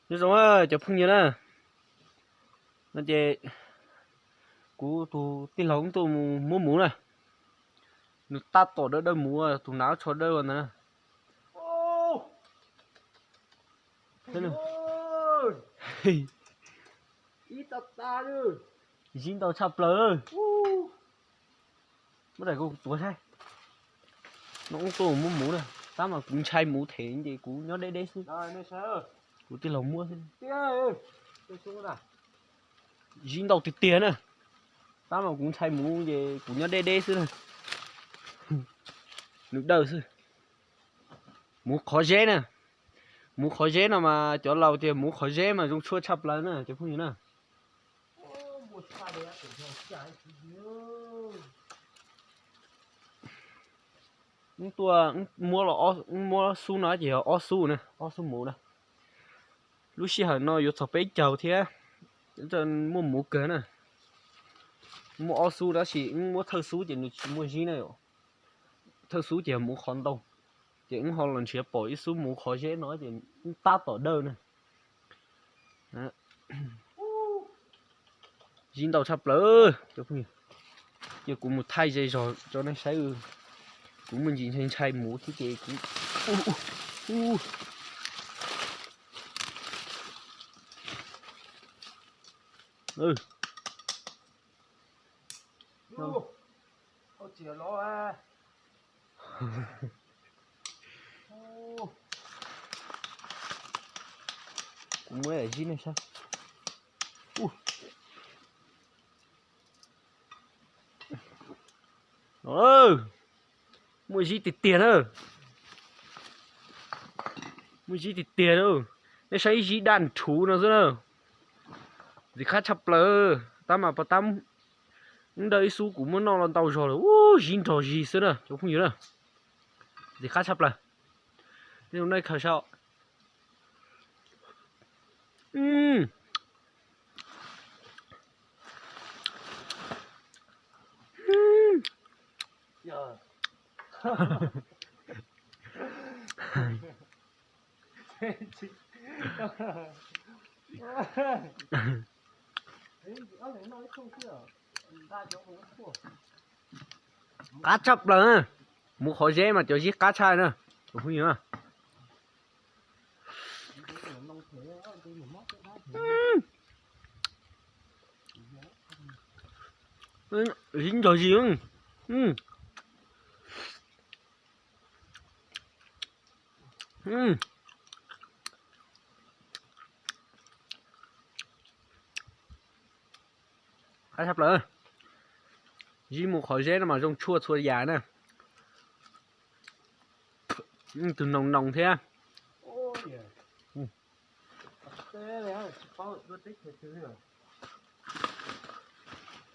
Nyob zoo cov phooj ywg na, no ces kuv tus tij laug tuaj mus muab muv na, nws tab tom dawb dawb muv, tus hnav tsho dawb ua ntawd na. Zib ntau tshaj plaws. Muab daim kuv tuav saib. No wb tuaj muab muv na, tab mas kuv ntshai muv them ces kuv nyob deb deb xwb. Kuv tij laug muab xwb. Zib ntau tiag tiag na, tab mas kuv ntshai muv ces kuv nyob deb deb xwb na. Nws dawj xwb. Muv qhov zeb na, muv qhov zeb no mas cov laus tias muv qhov zeb mas zoo tshuaj tshaj plaws na cov phooj ywg na. Wb tuaj muab xub no ces yog ob xub na, ob xub muv na. Lub sij hawm no yuav txog peb caug thiab, muaj muv kawg na. Muaj ob xub tab sis wb muab thawj xub ces nws tsis muaj zib na. Thawj xub ces yog muv qhov ntoo, ces wb ho los nrhiav pom ib xub muv qhov zeb no ces wb tab tom dawj na. Zib ntau tshaj plaws cov phooj ywg. Ces kuv mus thaij ze zog rau nej saib, kuv muaj ntsis ntshai ntshai muv thiab ces kuv Kuv muab zib nej saib. Muaj zib tiag tiag na. Muaj zib tiag tiag na. Nej saib ib zib daj rhuv no xwb na. Ntxim qab tshaj plaws, tab mas pas tab, wb dawj ib xub kuv muab noj los ntau zog lawm, ub, zib nrog zis xwb na cov phooj ywg na. Ntxim qab tshaj plaws. Nej khaws saib. Qab tshaj plaws. Muv qhov zeb mas cov zib qab tshaj na. Zib nrog zis. Qab tshaj plaws. Zib muv qhov zeb no mas zoo tshuaj txhua yam na. Tus noog noog thiab.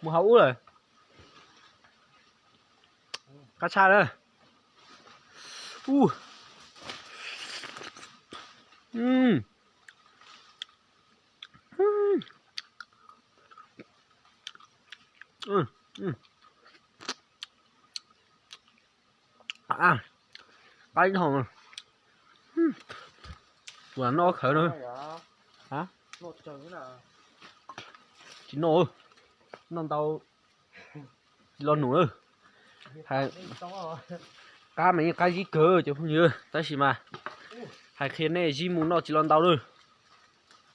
Mus hauv ub lawm. Qab tshaj na. Qab ib dhos. Kuv noj khawv no. Tsis noj, noj ntau tsis lo num lawm. Qab mas yeej qab zib kawg cov phooj ywg, tab sis mas hais qhia nej zib mus noj tsis lo ntau lawm.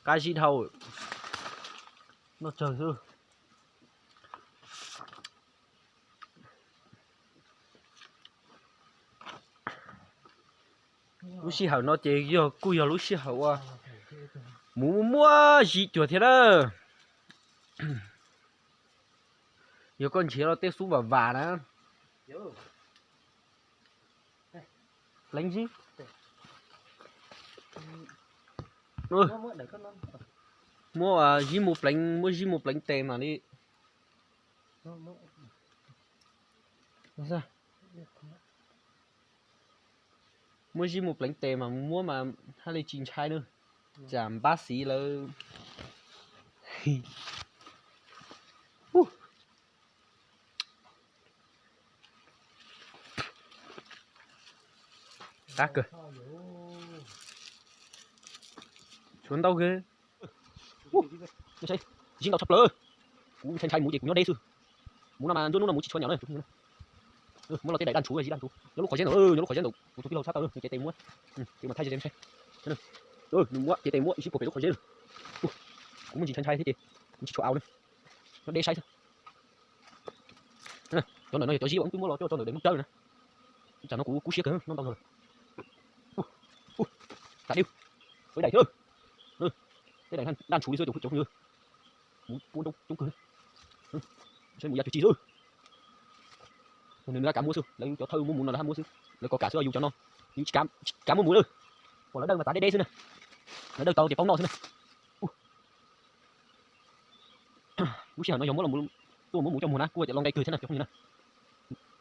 Qab zib dhau, noj tsawg xwb. Lub sij hawm no ces yog kuj yog lub sij hawm uas muv muaj zib cuag thiab na. Yog koj nrhiav los tej xub vam vam na. Pleev zib. Muab zib mus pleev, muab zib mus pleev tes mam li. Muab zib mus pleev tes mas muab mas haj li tsis ntshai na. Tsam npab xiv lawm. Qab kawg. Tshuav ntau kawg. Saib, zib ntau tshaj plaws. Kuv ntshai ntshai muv ces kuv nyob deb xwb. Muv no mas nruab hnub no muv tsis tshua nyom na. Muab los tej daim daj ntshuv zib daj ntshuv nyob lub qhov zeb ntawd, nyob lub qhov zeb ntawd kuv tus tij laug tshaj tawm no ces tes muab, ces mas thaij zeb saib. Nws muab ces tes muab zib puag pem lub qhov zeb. Kuv muaj ntsis ntshai ntshai thiab ces kuv tsis tshua aus na. Nyob deb saib xwb. Cov ntawm no yog cov zib uas wb twb muab los coj tso ntawm daim nplooj tsawb na. Tsam no kuv kub siab kawg, noj ntau zog lawm. Ua, ua, tas dib, ua daim thiab. Tej daim daj ntshuv li xwb cov phooj ywg. Muv pua coob kawg. Saib muv ya cuag tsi xwb. Nws nws kav muab xwb, lawv cov thawj muab muv no lawv hab muab xwb. Lawv kov kav xwb, yus cov no yus tsis kav muab muv lawm. Pom lawv dawj mas txav deb deb xwb na. Lawv dawj tau ces paub noj xwb na. Lub sij hawm no yog muab los, tuaj muab muv coj muag na kuj cov lo nqe kawg thiab na cov phooj ywg na.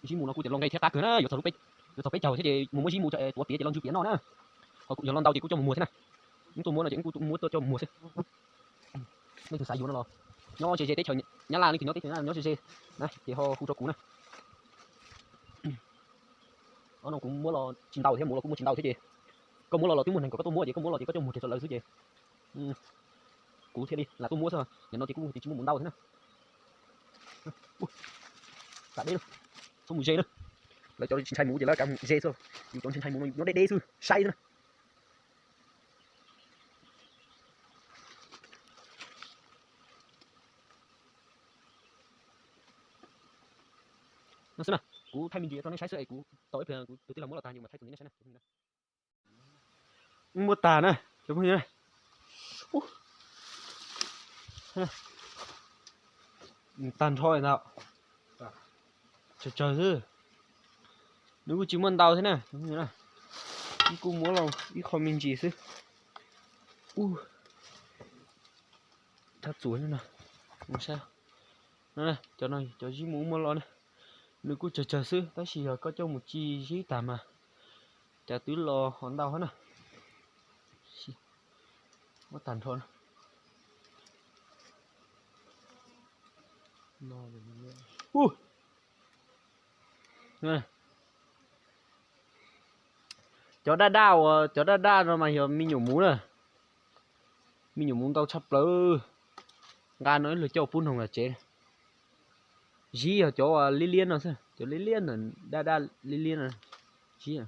Zib muv no kuj cov lo nqe thiab qab kawg na, yuav txog peb caug thiab ces mus muab zib muv tuav piav ces los ntsw piav noj na. Ho yog los ntau ces kuj coj mus muag thiab na. Wb tuaj muab no ces wb kuj muab tuaj coj mus muag xwb. Leej twg xav yuav no los nyob ze ze teb chaws Nyab Laj, leej twg nyob teb chaws Nyab Laj nyob ze ze na ces ho hu rau kuv na. Ob no kuv muab los tsis ntau thiab, muv los kuj muaj tsis ntau thiab ces koj muab los los twb muaj neeg kom koj tuaj muab ces koj muab los ces koj coj muag kiag rau lawv xwb ces kuv thiaj li lam tuaj muab xwb. Nim no ces kuj tsis muaj muv ntau thiab na. Kam deb, txhob mus ze na. Lawv cov tsis ntshai muv ces lawv kav mus ze xwb, yus cov ntshai ntshai muv no nyob deb deb xwb saib xwb na. No xwb na, kuv thaij me ntsis rau nej saib xwb es kuv tau ib pliag kuv tus tij laug muab los tag yus mam thaij txuas ntxiv nej saib na. Muab tag na cov phooj ywg. Tag nrho ntawd. Tsawg tsawg xwb. Nws kuj tsis muaj ntau thiab na. Kuj muab los ib qho me ntsis xwb. Thab txuas no. Cov no cov zib muv muab los na. Nws kuj tsawg tsawg xwb tab sis yog koj coj mus ci zib tag mas cas twb los ho ntau hab na. Muab tag nrho na. Cov daj daj uas cov daj daj no mas yog me nyuam muv na. Me nyuam muv ntau tshaj plaws. Nqa no ib lug coj pub noog los tsev. Zib yog cov liab liab no xwb, cov liab liab ntawm daj daj liab liab no. Zib.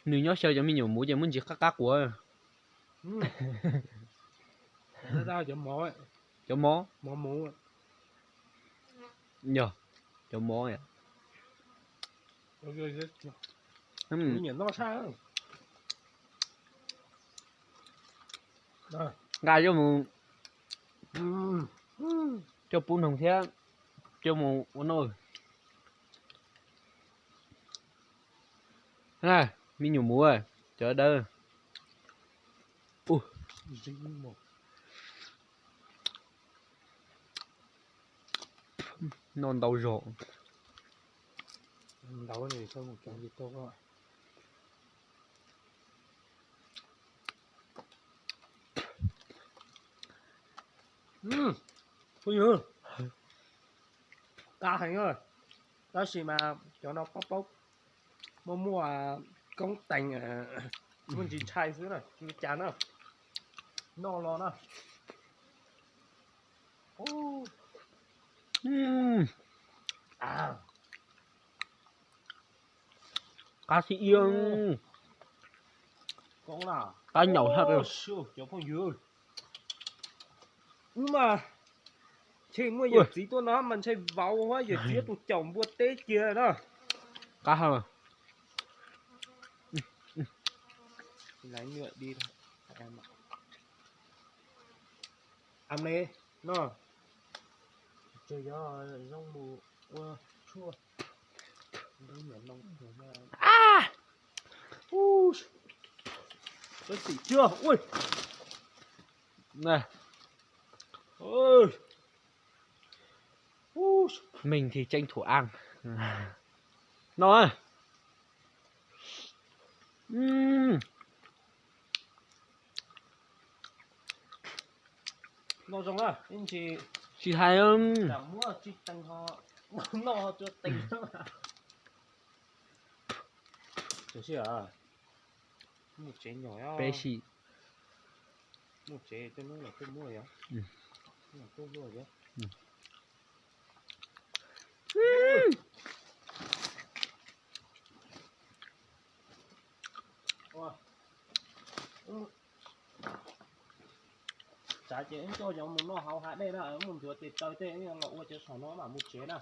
Nws nyob xyaw cov me nyuam muv ces muaj ntsis qab qab quav. Cov mov, yog cov mov. Nqa coj mus, coj pub noog thiab coj mus ua noj. Me nyuam muv, cov dawb. Noj ntau zog. Phooj ywg, qab heev, tab sis mas cov no paub paub muaj muaj koob tees, muaj ntsis ntshai xwb na, tsis ua cas na. Noj los na. Qab xib iab, qab nyaum hab. Cov phooj ywg, wb mas ntshe muaj yawm txiv tuaj no mas ntshe vauv yawm txiv tus caum npua teb kiag na. Qab hab. Am ne no, tsuas yog zoo mus ua tshuaj. Tab sis Mình thì tranh thủ ăn. No. Ub. No zoo na, ib ntsis Tsis hais, muab tsis tees ho noj tsuas tees. Mus tsev nyom, peb sim. Mus tsev tej hnub los twb muaj yom. Twb muaj yom. Tsav ces wb coj cov mus noj hauv hav dej na, mus ntxuav tes taw tej los ua cov saum no mam mus tsev na.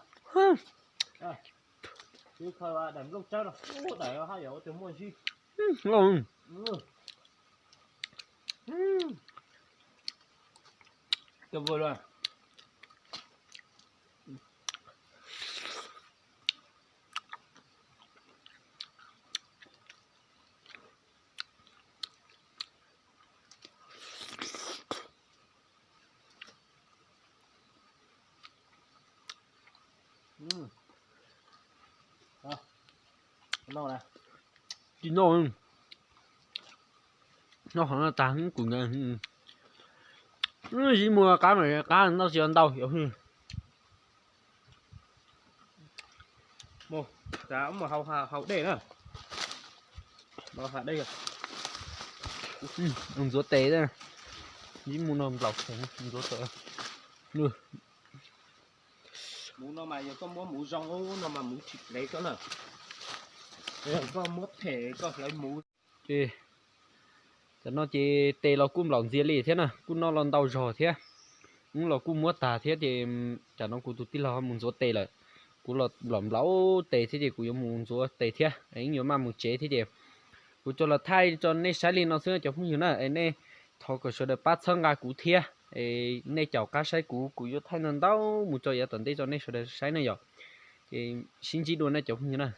Twb khaws daim nplooj tsawb no, daim haj yam ua tus muaj zib. Tsis noj, noj qhov no tag kuv nkawd zib mus qab mas qab noj tsis ntau. Mus hauv dej na. Ntxuav tes, zib mus no nplaum ntxuav tes. Mus no mas yog koj muab mus zoo no mas mus tsis plev koj na. Yog koj muab phem koj hlawv mus. Ces tam no ces tes los kuj nplaum ntxiag li thiab na, kuj noj los ntau zog thiab. Wb los kuj muab tag thiab ces tam no kuv tus tij laug ho mus ntxuav tes lawm. Kuv los nplaum nplaum tes thiab ces kuv yuav mus ntxuav tes thiab, wb yuav maj mus tsev thiab ces kuv coj los thaij rau nej saib li no xwb cov phooj ywg na. Es nej thov kom sawv daws pab txhawb nqa kuv thiab. Es nej caum qab saib kuv, kuv yuav thaij ntau ntau mus tso yav tom ntej rau nej sawv daws saib na yom. Ces sib ntsib dua nej cov phooj ywg na.